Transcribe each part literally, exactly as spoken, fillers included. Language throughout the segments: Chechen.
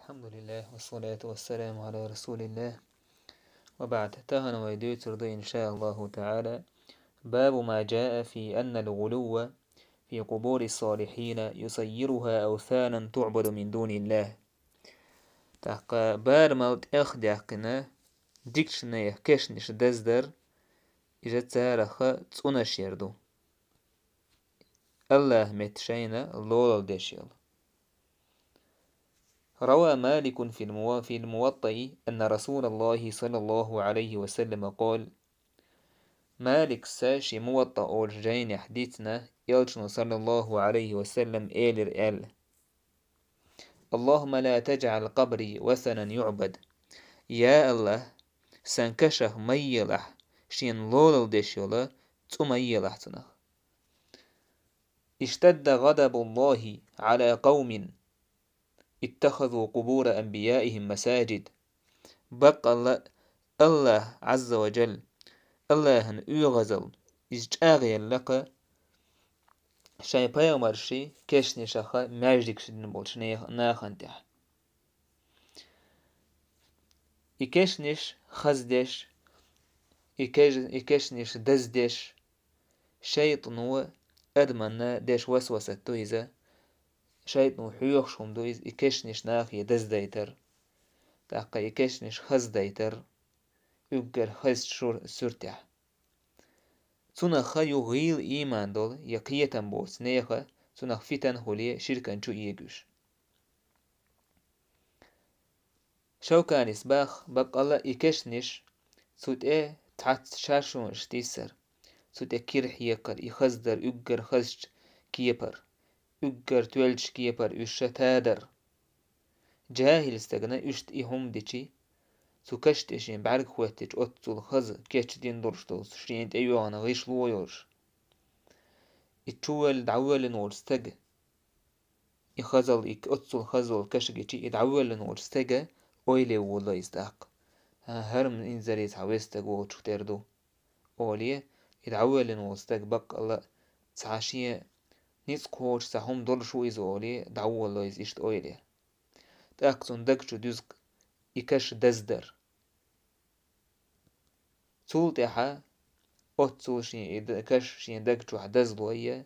الحمد لله والصلاة والسلام على رسول الله وبعد. Тахана вай дуьйцур ду, إن شاء الله تعالى, باب ما جاء في أن الغلو في قبور الصالحين يصيرها أوثانا تعبد من دون الله. ТӀаккха барамал тӀех даьккхина дикачу нехан кешнаш даздар, иза царах цӀунаш яр ду. АллахӀан метта шайна лолла деш йолу. روى مالك في المو-، في الموطأ أن رسول الله صلى الله عليه وسلم قال. Маликс шен Муватта олучу жайнехь дийцина, элчано, саллаллаху Ӏалайхи ва саллам, элира аьлла: اللهم لا تجعل قبري وثنا يعبد. Я АллахӀ, сан кашах ма елахь шена лолла деш йолу цӀу, ма елахь цунах. اشتد غضب الله على قوم اتخذوا قبور أنبيائهم مساجد. Баккъалла а АллахӀ Ӏазза ва Джалла, АллахӀан оьгӀазалла, иза чӀагӀъелла-кх шайн пайхамаршийн кешнашах маьждигаш дина болчу нех-, нахана тӀехь. И кешнаш хаздеш, и кеш-, и кешнаш даздеш, шайтӀано адамна деш васвасат ду иза. ШайтӀано хьоьхуш хӀума ду иза, и кешнаш нахе даздайтар, тӀаккха и кешнаш хаздайтар, уггар хазчу шур-, суьртехь. Цунах ю гӀийла ийман долу я кхетам боцу нехан, цунах фитан хуьлий, ширкан чу эгуьш. Шавканис боху, баккъалла а и кешнаш цу тӀе цхьацца шаршонаш тиссар, цу тӀе кира хьекхар, и хаздар уггар хазчу кепара, уггар тоьллачу кепара уьш ша тадар. ЖахӀил стагана уьшта и хӀума дичи, цу каш тӀе шен бӀаьрг хӀоьттича оццул хаза кечдина долуш долу шена тӀейогӀна гӀишло йолуш, и чу воьлла дӀавоьллина волчу стага, и хазалла, и оццул хазалла каш гичи, и дӀавоьллина волчу стага ойла волало иза тӀаккха: «ХӀара-м инзаре цхьа веза стаг волчух тера ду», — олий, и дӀавоьллина волу стаг баккъалла а цхьа шен ницкъ кхочуш цхьа хӀума долуш ву иза олий, дӀаволало иза иштта ойла. ТӀаккха цунна даг чу дуьзна и каш даздар. Цул тӀаьхьа оццул шен и д-, каш шен даг чохь дазлой,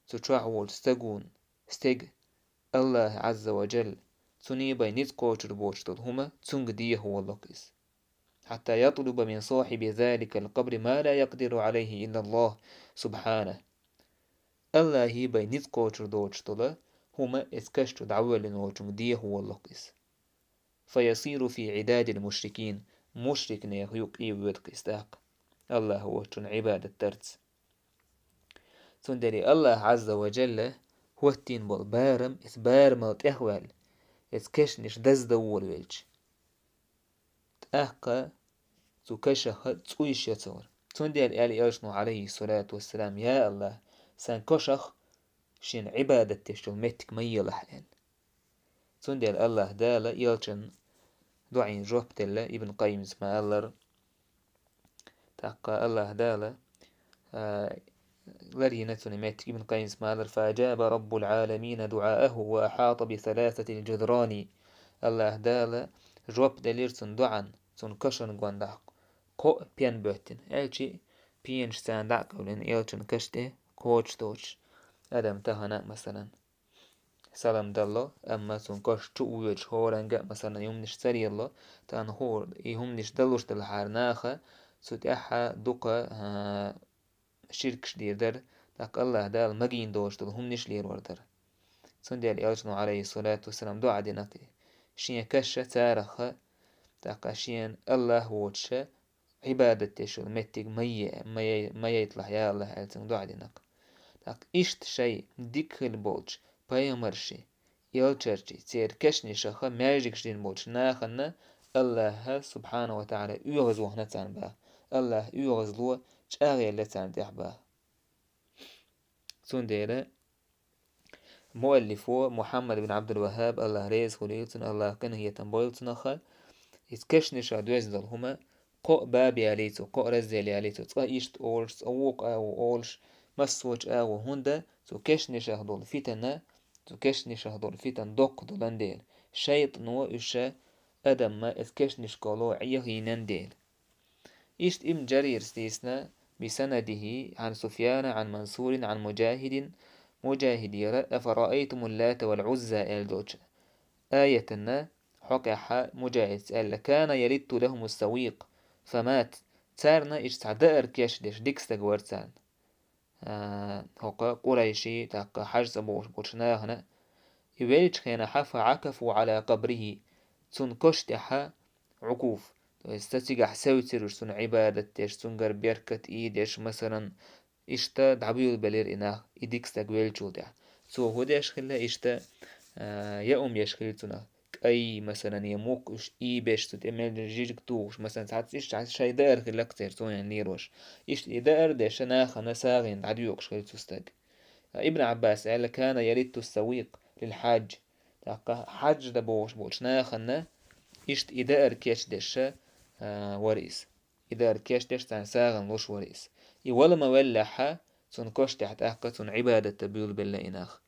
цу чохь волчу стагана, стега, АллахӀ Ӏазза ва Джалла, цуьнан бен ницкъ кхочур боцуш долу хӀума цуьнга деха волало-кх иза. حتى يطلب من صاحب ذلك القبر ما لا يقدر عليه إلا الله سبحانه. АллахӀан бен ницкъ кхочур доцуш долу хӀума эцу каш чу дӀавоьллина волчуьнга деха волало-кх иза. فيصير في عداد المشركين. Мушрикнех юкъе воьду-кх иза тӀаккха, АллахӀ воцчунна Ӏибадат дарца. Цундела АллахӀ Ӏазза ва Джалла хӀоттийна болу барам, эцу барамал тӀехваьлла, эцу кешнаш даздан волавелча, тӀаккха цу кашах цӀу йиш яц вара. Цундела аьлла элчано, Ӏалайхиссалату вассалам: «Я АллахӀ, сан кашах шена Ӏибадат деш йолу меттиг ма елахь», — аьлла. Цундела АллахӀ Дала элчан доӀина жоп делла, Ибн Къаййимс ма-аллара. ТӀаккха АллахӀ Дала, а, ларйина цуьнан меттиг, Ибн Къаййимс ма-аллара: «فأجاب رب العالمين دعاءه وأحاط بثلاثة الجدران». АллахӀ Дала жоп делира цуьнан доӀан, цуьнан кашан гондахь кхоъ пен боьттина. Аьлчи пенаш царна дӀа а кӀевлина, элчан каш тӀе кхочуш доцуш адам тахана а, масалан, салам далло, амма цуьнан каш чу а воьдуш, хӀоранга а, масалан, и хӀуманаш ца лелало, тахана хӀора, и хӀуманаш далуш делахьара наха, цу тӀехь дукха, а, ширкаш дийр дара, тӀаккха АллахӀ Дала магийна доцуш долу хӀуманаш лелор дара. Цундела элчано, Ӏалайхиссалату вассалам, доӀа дина-кх: «Шен каш царах, тӀаккха шена АллахӀ воцуш Ӏибадат деш йолу меттиг ма е-, ма е-, ма яйталахь, я АллахӀ», — аьлла цуьнга доӀа дина-кх. ТӀаккха иштта шайн дика хилла болчу пайхамаршийн, элчанашийн, церан кешнашах маьждигаш дина болчу нахана АллахӀа, субхьанаху ва тагӀала, оьгӀаз вахана царна боху. АллахӀан оьгӀазло чӀагӀъелла царна тӀехь боху. Цундела муаллифо, Мухьаммад бин Ӏабдул-ВаххӀаб, АллахӀ реза хуьлийла цунна, АллахӀ къинхетам бойла цунах, иза кешнашах доьзна долу хӀума кхоъ баб ялий цо, кхоъ раздел ялий цо, цкъа иштта олуш, цкъа вукху агӀо олуш, массо а чӀагӀо, хӀунда цу кешнашах долу фитана Цу кешнашах дола фитан доккха долан дела. ШайтӀано уьш адамна эцу кешнашкахула Ӏехийна дела. Иштта Ибн Джарира дийцина, بسنده عن سفيان عن منصور عن مجاهد, Муджахидера, أفرأيتم اللات والعزى аьлла долчу аятана хьокъехьа Муджахида аьлла: كان يلت لهم السويق فمات. Царна иштта цхьа даар кечдеш дика стаг вара царна. А, хӀокху Къурайши, тӀаккха Хьаджа цӀа бохуш болчу нахана, и веллачу хенахьа, فعكفوا على قبره, цуьнан коша тӀехьа Ӏукуф, то есть ца цигахь севцира уьш, цунна Ӏибадат деш, цуьнгара беркат ийдеш, масалан, иштта дӀабуьйлабелира и нах, и дика стаг веллачул тӀаьхьа. Цо хӀун деш хилла, иштта, а, яа хӀума еш хилла цунах. КӀай, масалан, я мукх уьш ийбеш, цу тӀе мел жижиг тухуш, масалан, цхьацца иштта шайн даар хилла-кх церан, цо ян лелош. Иштта и даар деш нахана сагӀина дӀадоькъуш хилла цу стаг. Ибн Ӏаббаса аьлла: كان يلت السويق للحاج. ТӀаккха хьаджа дан бохуш болчу нахана иштта и даар кечдеш, а, вара иза. И даар кечдеш царна сагӀина луш вара иза. И вала ма веллехьа, цунна коша тӀехь тӀаккха цунна Ӏибадат дан буьйлабелла и нах.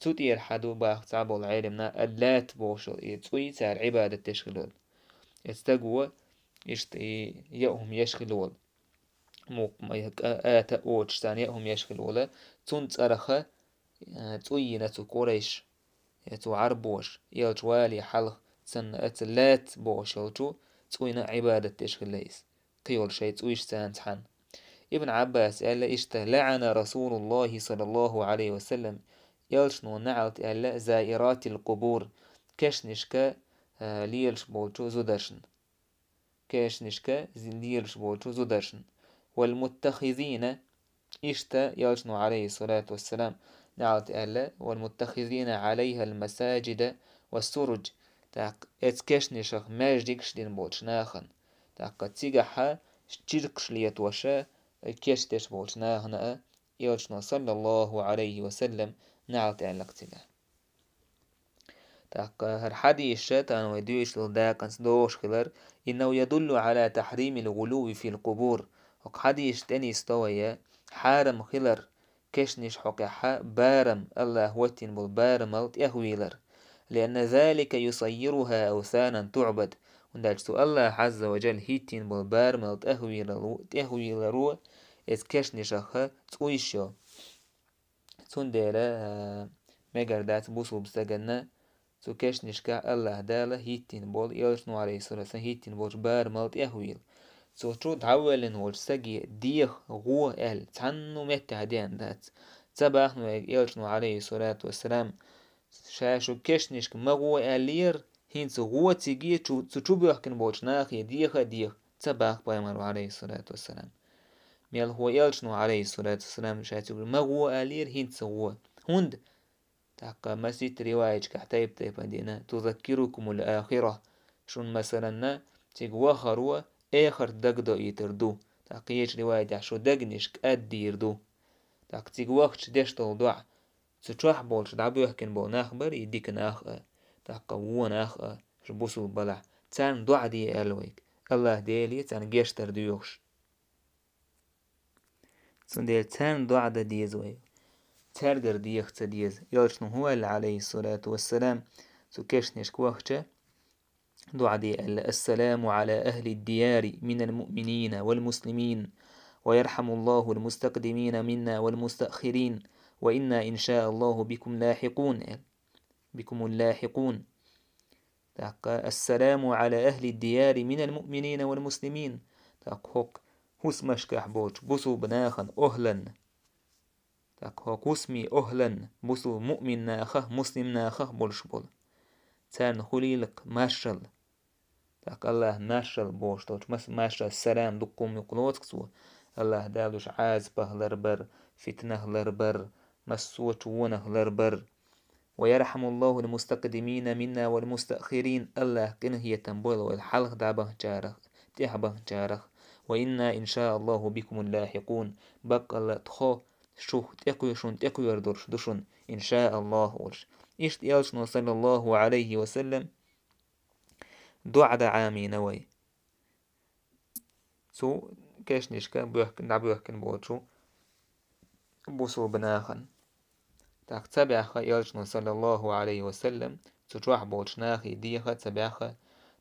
Цу тӀера хьан ду боху цхьаболу Ӏеламна, Аллат бохуш йолу и цӀуй цара Ӏибадат деш хилла волу. И стаг ву, иштта и яа хӀума еш хилла волу. Мукх ма яа, кӀа-, ата а оцуш царна яа хӀума еш хилла волу. Цунна цӀарах, а, цӀуй йина цу Къурайш, я цу Ӏарбоша, элча вале хьалха, цунна оцу Лат бохуш йолчу цӀуйна Ӏибадат деш хилла иза. Кхин йолу шайн цӀуйш царна цхьаьна. Ибн Ӏаббаса аьлла иштта: لعن رسول الله صلى الله عليه وسلم, элчано наӀалт аьлла, زائرات القبور, кешнашка, а, лелаш болчу зударшна. Кешнашка зи-, лелаш болчу зударшна. والمتخذين, иштта элчано, عليه الصلاة والسلام, наӀалт аьлла, والمتخذين عليها المساجد والسرج, тӀаккха эцу кешнашах маьждигаш дина болчу нахана. ТӀаккха цигахьа чиркхаш летоша, кечдеш болчу нахана а элчано, صلى الله عليه وسلم, наӀалт аьлла-кх цигахь. ТӀаккха хӀара хьадисаша тахана вай дуьйцуш долу дакъанца догӀуш хилар: إنه يدل على تحريم الغلو في القبور. ХӀокху хьадисаша тӀе нисдо вай хьарам хилар, кешнаш хьокъехьа барам, АллахӀа хӀоттийна болу барамал тӀехвийлар. لأن ذلك يصيرها أوثانا تعبد. ХӀунда аьлча цу АллахӀа Ӏазза ва Джалла хӀиттийна болу барамал тӀехвийлар-, тӀехвийларо эцу кешнашах цӀуйш йо. Цундела, а, мегар дац бусулба стаганна цу кешнашкахь АллахӀа Дала хӀиттийна болу, элчано, عليه الصلاة والسلام, хӀиттийна болчу барамал тӀехвийла. Цу чу дӀавоьллина волчу стаге деха, гӀо аьлла, цхьанна меттехь деана дац. Ца бахна вайга элчано, عليه الصلاة والسلام, ша шу кешнашка ма гӀо аьллера, хӀинца гӀо циге чу, цу чу боьхкина болчу нахе деха а деха, ца баха пайхамаро, عليه الصلاة والسلام. Мелхо элчано, عليه الصلاة والسلام, ша цига ма гӀо аьллера, хӀинца гӀо. ХӀунда? ТӀаккха масийтта риваяташкахь тайп-тайпана дина: تذكركم الآخرة. Шуна, масаланна, цига вахаро эхарт дагадоуьйтур ду. ТӀаккха кхечу риваятехь шу дегнаш кӀаддийр ду. ТӀаккха цига вахча деш долу доӀа, цу чохь болчу дӀабоьхкина болу нах бара и дика нах а, тӀаккха вон нах а, шу бусулба балахь, царна доӀа де аьлла вайга, АллахӀ Деле царна гечдар доьхуш. Цундела царна доӀа дан деза вай. Цаьргара деха ца деза. Элчано хӀун аьлла, عليه الصلاة والسلام, цу кешнашка вахча, доӀа де аьлла: السلام على أهل الديار من المؤمنين والمسلمين، ويرحم الله المستقدمين منا والمستأخرين، وإنا إن شاء الله بكم لاحقون. بكم اللاحقون. ТӀаккха: السلام على أهل الديار من المؤمنين والمسلمين. ТӀаккха хӀокху хӀусамашкахь болчу бусулба нахана охӀланна. ТӀаккха хӀокху хӀусамийн охӀланна, бусулба муъмин нахах, муслим нахах болуш болу. Царна хуьлийла-кх маршалла. ТӀаккха АллахӀа маршалла бохуш долчу, мас-, маршалла, салам, дуккха хӀума юкъа лоцу-кх цо. АллахӀа Дала уьш Ӏазапах ларбар, фитнах ларбар, массочу вонах ларбар. ويرحم الله المستقدمين منا والمستأخرين. АллахӀа къинхетам бойла вай хьалха дӀабаханчарах, тӀаьхьабаханчарах. وإنا إن شاء الله بكم لاحقون. Баккъалла тхо шух тӀекхуьй-, шуна тӀекхоьруш ду шуна, иншааллахӀ, олуш. Иштта элчано, саллаллаху Ӏалайхи ва саллам, доӀа дан Ӏамийна вай. Цу кешнашка боьхк-, дӀабоьхкина болчу бусулба нахана. тӀаккха ца баьхха элчано, саллаллаху Ӏалайхи ва саллам, цу чохь болчу нахе деха а ца баьхха,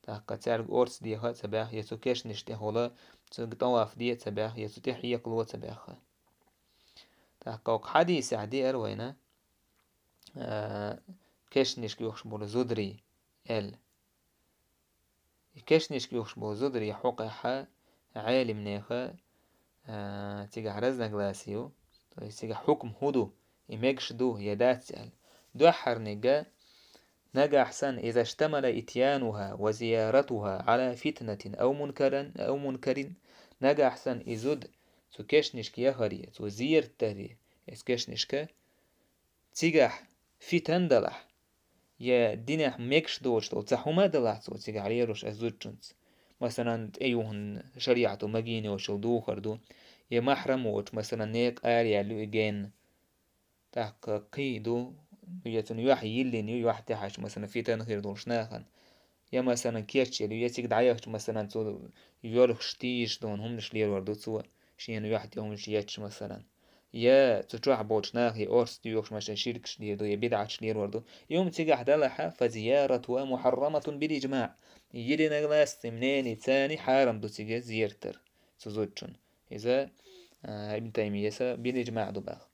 тӀаккха цаьрга орца деха а ца баьхха, я цу кешнаш тӀехула цуьнга тӀаваф де а ца баьхха, я цу тӀе хьекхало а ца баьхха. ТӀаккха хӀокху хьадисехь деара вайна, а, кешнашка юхуш болу зударий аьлла. И кешнашка юхуш болу зударий хьокъехь Ӏелимнеха, а, цигахь разногласие ю, то есть цигахь хьукм хӀун ду, и мегаш ду, я дац аьлла. Дуьххьарниг, нагахь санна, иза штамала итьянуха ва зияратуха Ӏала фитнатин ау мункаран, ау мункарин, нагахь санна, и зуда цу кешнашка яхаре, цо зерат даре, эс кешнашка, цигахь фитан далахь, я динехь мегаш доцуш долу цхьа хӀума далахь цо цигахь лелош ас зудчуьнца. Масалан, тӀеюхна шариӀато магийна йолчул духар ду, я махьрам воцуш, масалан, некъа ара яьлла ю и генна. ТӀаккха кхин ду, я цунна юьхь йиллина ю, юьхь тӀехьаьжча, масалан, фитан хир долуш нахана. Я, масалан, кечъелла ю, я цига дӀаяхча, масалан, цо йоьлхуш тийжаш долу хӀуманаш лелор ду цо, шена юьхь тӀе хӀуманаш етташ, масалан. Я цу чохь болчу нахе орца доьхуш, масалан, ширкаш лер ду, я бидӀаташ лелор ду. И хӀума цигахь далахьа, фа зияратуха мухьарраматун биль-иджмаӀ. Единогласный мнение царна хьарам ду цига зерат дар цу зудчун. Иза, а, Ибн Таймияса биль-иджмаӀ ду баха.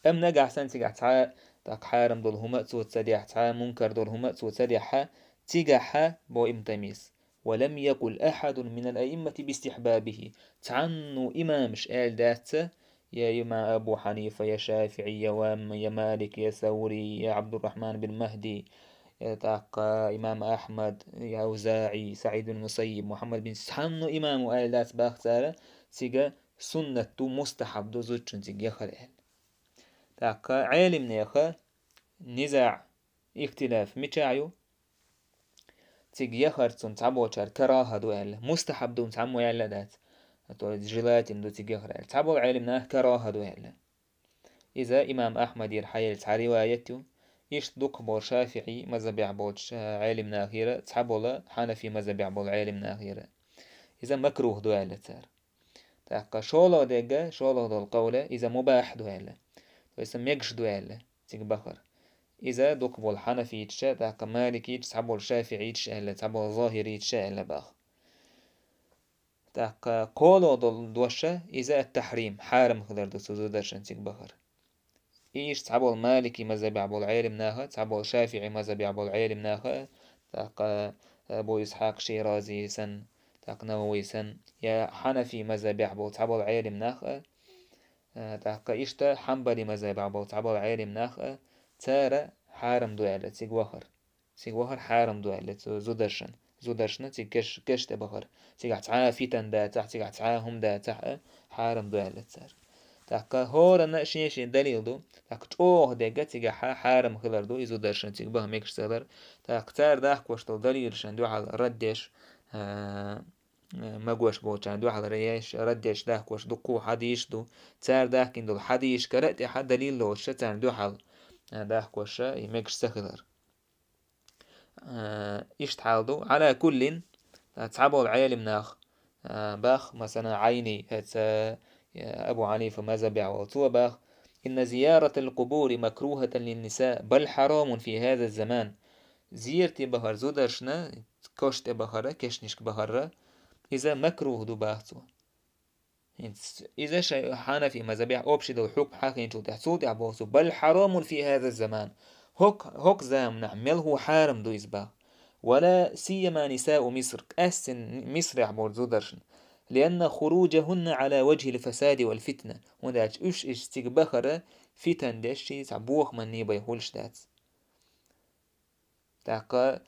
Амма нагахь санна цигахь цхьа а тӀаккха хьарам долу хӀума а цо ца дехь, цхьа а мункар долу хӀума а цо ца дехьа, цигахьа, бо Ибн Таймис, «ва лам якъул ахьадун минал аиммати бистихьбабихи». Цхьанну имамаш аьлла дац, я имам Абу Хьанифа, я ШафиӀи, я Вам, я Малик, я Саври, я Абдуррахьман бин Махди, я тӀаккха имам Ахьмад, я АвзаӀи, СаӀид бин Мусаййиб, Мухьаммад бин, цхьанну имамо аьлла дац баха цара, цига суннат ду, мустахьаб ду зудчун цига яхар аьлла. ТӀаккха Ӏелимнеха низаӀ, ихтилаф мичахь ю? Цига яхар цунна цхьаболчара карахӀа ду аьлла, мустахьаб ду цхьаммо аьлла а дац. То есть желательно ду цига яхар аьлла. Цхьаболу Ӏелимнаха карахӀа ду аьлла. Иза имам Ахьмадера хьаелла цхьа риваят ю. Иштта дукхахболу ШафиӀи мазхабехь болчу Ӏелимнахера, цхьаболу Хьанафи мазхабехь болу Ӏелимнахера. Иза макрухӀ ду аьлла цара. ТӀаккха шолгӀа дегга, шолгӀа долу къовла, иза мубахь ду аьлла. То есть мегаш ду аьлла, цига бахар. Иза дукхахболу хьанафиташа, тӀаккха маликиташа, цхьаболу шафиӀиташа аьлла, цхьаболу зохириташа аьлла баха. ТӀаккха кхоалгӀа долу доша, иза ат-тахьрим, хьарам хилар ду цу зударшан цига бахар. И иштта цхьаболу малики мазхабехь болу Ӏелимнаха, цхьаболу шафиӀи мазхабехь болу Ӏелимнаха, тӀаккха Абу Исхьакъ Ширази санна, тӀаккха Навави санна, я хьанафи мазхабехь болу цхьаболу Ӏелимнаха, тӀаккха иштта хьанбали мазхабехь болу цхьаболу Ӏелимнаха, цара хьарам ду аьлла цига вахар. Цига вахар хьарам ду аьлла цу зударшан. Зударшна цига кеш, кеш тӀе бахар. Цигахь цхьа а фитан дацахь, цигахь цхьа а хӀума дацахь а, хьарам ду аьлла цара. ТӀаккха хӀоранна а шен-шен далил ду. ТӀаккха чӀогӀа дегга цигахь хьарам хилар ду, и зударшна цига баха мегаш ца хилар. ТӀаккха цара дахкош долу далилашна дуьхьал раддеш, а, магош болчарна дуьхьал еш, раддеш дахкош дуккху хьадийш ду. Цара дахкина долу хьадийшкара а тӀехьа далил лоцуша царна дуьхьал, а, дахкоша и мегаш ца хилар. А, иштта хьал ду. Ӏала куллин, а, цхьаболу Ӏелимнах, а, бах, масалан, Ӏайни, хӀаца, а, Абу Хьанифа мазхабехь волу, цо бах: «Инна зияратал кубури макрухатан линниса, бал хьарамун фи хаза заман». Зерти бахар зударшна, кош тӀе бахара, кешнишка бахара, иза макрух ду бах цо. ХӀинца иза шайн хьанафи мазхабехь общий долу хьукм хьахийначул тӀехь, цул тӀехь боху цо: «Бал хьарамун фи хаза заман». ХӀокху, хӀокху заманахь мелхо хьарам ду иза бах. «Ва ла сияма нисау Миср», къаьстина Мисрехь болу зударшна. «Лианна хуруджахунна ала ваджхил фасади вал фитна». ХӀунда аьлча уьш иштта цига бахара фитан деш, ши цхьа бохаман бен хуьлуш дац. ТӀаккха,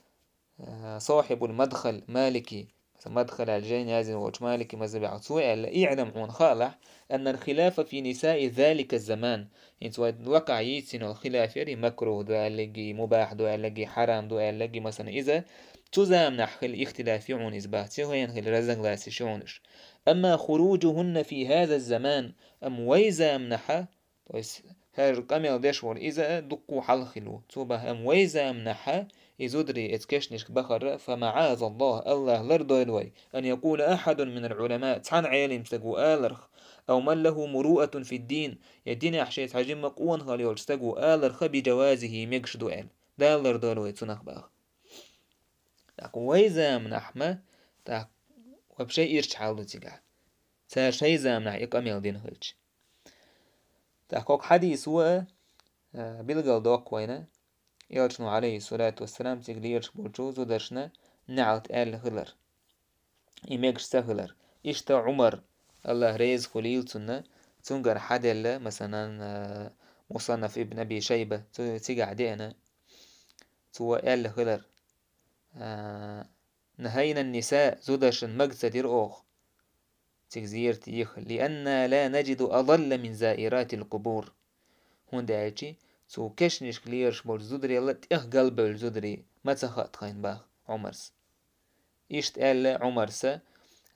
а, сохьибул Мадхал Малики, Мадхал аьлла жайна яздина волчу Малики мазхабехь, цо аьлла: «ИӀлам», хьуна хаалахь, «аннал хилафа фи нисаи залика заман». ХӀинца вай лакхахь йийцина йолу хилаф яри, макрух ду аьллиги, мубахь ду аьллиги, хьарам ду аьллиги, масалан, иза цу заманахь хила ихтилаф ю хьуна иза бах, цигахь хила разногласия ю хьуна уьш. Амма хуруджухунна фи хаза заман, амма вай заманахьа, то есть, хӀара къамел деш волу иза а дуккху хьалха хила ву. Цо бах, амма вай заманахьа и зударий эца кешнишка бахара, фа маӀазаллахӀ, АллахӀ лардойла вай, ан якъула ахьадун минал Ӏулама, цхьана Ӏелим стаг ву аларх, أو من له مروءة في الدين, я динехь шеца хьажимма къонахалла йолчу стага алар ха بجوازه, мегаш ду аьлла. Дала лардойла вай цунах баха. ТӀаккха вай заманахь ма, тӀаккха вообще ирча хьал ду цигахь. Цара шайн заманахь и къамел дина хилча. ТӀаккха хӀокху хьадисо а, а, билгалдоккху вайна, Элчано, عليه الصلاة والسلام, цига лелаш болчу зударшна неӀалт аьлла хилар. И мегаш ца хилар. Иштта Ӏумар, АллахӀ реза хуьлийла цунна, цуьнгара хьаделла, масалан, а, Мусаннаф ибн Аби Шайба, цу-, цигахь деана, цо аьлла хилар. А, نهينا النساء, зударшна мага ца дира оха цига зерат еха, لأننا لا نجد أضل من زائرات القبور. ХӀунда аьлча цу кешнашка лелаш болчу зударел тӀех галбевлла зударий ма ца хаьа тхайна баха Ӏумарс. Иштта аьлла Ӏумарса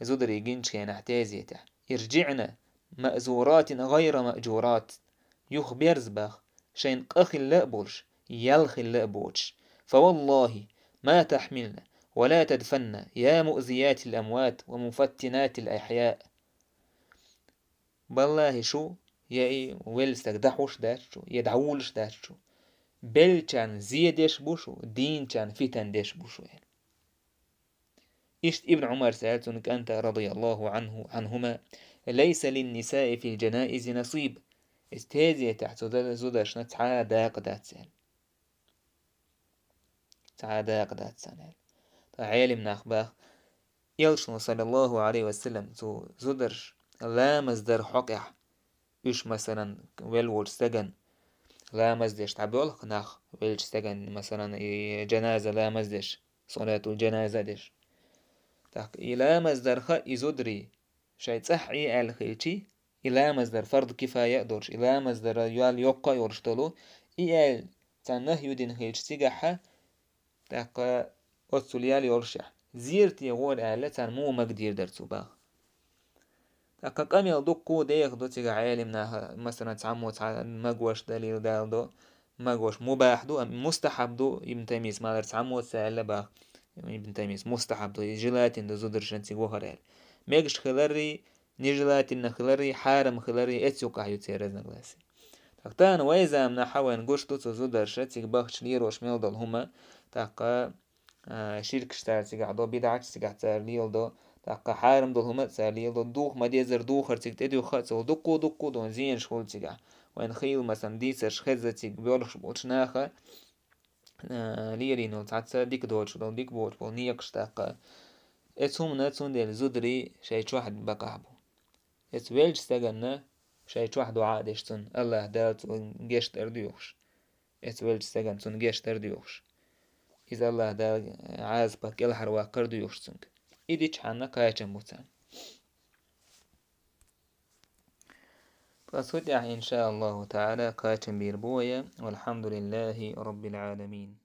зударий гинчу хенахь тезетехь: ارجعن مأزورات غير مأجورات. Юха берза баха, шайна къа хилла а болуш, ял хилла а боцуш. فوالله ما تحملن ولا تدفنن يا مؤذيات الأموات ومفتنات الأحياء. Баллахи, шу, я и велла стаг дӀахьуш дац шу, я дӀавуллуш дац шу. Беллачарна зе деш бу шу, дийначарна фитан деш бу шу, аьлла. Иштта Ибн Ӏумарс аьлла цунна кӀанта, رضي الله عنه, عنهما: ليس للنساء في الجنائز نصيب. Иза тезетехь цу зударшна цхьа а дакъа дац, аьлла. Цхьа а дакъа дац царна, аьлла. Ткъа Ӏелим нах баха, Элчано, صلى الله عليه وسلم, цу зударш ламаз дар хьокъехь, уьш, масалан, велла волчу стагана ламаз деш дӀабоьлху нах, веллачу стагана, масалан, и джаназа ламаз деш, салатул джаназа деш. ТӀаккха и ламаз дарха и зударий шайн цӀахь Ӏе аьлла хилчий, и ламаз дар фард кифая а долуш, и ламаз дар ял йоккха а йолуш долу, и аьлла царна нахью дина хилча цигахьа, тӀаккха оццул ял йолушехь, зерате гӀора аьлла, царна муха мага дийр дара цо баха. ТӀаккха къамел дуккха а деха ду цигахь Ӏелим наха, масалан, цхьаммо цхьа магош далил далдо, магош мубахь ду, ам мустахьаб ду, Ибн Таймийс ма-аллара, цхьаммо ца аьлла баха. Ибн Таймийс мустахьаб ду, и желательно ду зударшна цига вахар аьлла. Мегаш хиларрий, нежелательно хиларрий, хьарам хиларрий, эцу юкъахь ю церан разногласие. ТӀаккха тахана вай заманахьа вайна гуш ду цу зударша цига бахча лелош мел долу хӀума, тӀаккха, а, ширкаш цара цигахь до, бидӀаташ цигахь цара леладо, тӀаккха хьарам долу хӀума цара леладо, духа ма-деззара духар цига тӀедуьйхха а ца волу, дуккха а, дуккха а долу зенаш хуьлу цигахь. Вайна хийла, масалан, дийцарш хезза цига боьлхуш болчу наха, а, лелийна йолу цхьацца дика доцуш долу, дика боцуш болу некъаш тӀаккха. Эцу хӀумана цундела зударий шайн чохь бакъахь бу. Эцу веллачу стаганна шайн чохь дуӀа а деш цунна, АллахӀ Дала цунна гечдар доьхуш. Эцу веллачу стаганна цунна гечдар доьхуш. Иза АллахӀ Дала Ӏазапах кӀелхьарваккхар доьхуш цуьнга. И дичхьанна кхачам бу царна. Ткъа цу тӀехь, иншааллаху таӀала, кхачам бийр бу вай. والحمد لله رب العالمين.